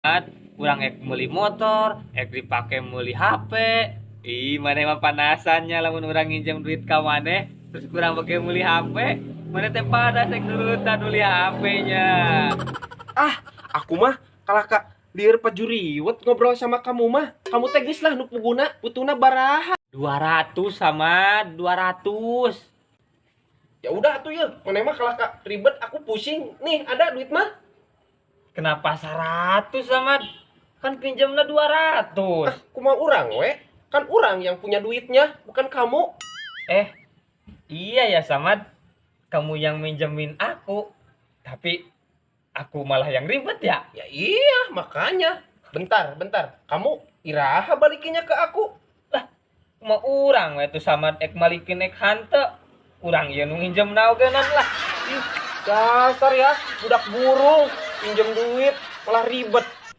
Urang ek meuli motor, ek dipake meuli HP. Ih, maneh mah panasannya lamun urang nginjem duit ka maneh, terus kurang pake meuli HP. Maneh teh panas ek nurutan meuli HP-nya. Ah, aku mah kalah ka lieur pajuriwet ngobrol sama kamu mah. Kamu teh geus lah nu puguna, butuhna baraha. 200 sama 200. Ya udah atuh ya, maneh mah kalah ka ribet, aku pusing. Nih, ada duit mah. Kenapa 100 sama? Kan pinjamnya 200. Ah, kumaha urang we? Kan urang yang punya duitnya, bukan kamu. Eh, iya ya, Samad. Kamu yang minjemin aku. Tapi aku malah yang ribet ya. Ya iya, makanya. Bentar, bentar. Kamu iraha balikinnya ke aku? Lah, mau urang we tuh Samad, ek malikin ek hanteu. Urang ieu nu nginjem naogenan lah. Ih, dasar ya, budak burung. Pinjem duit, malah ribet.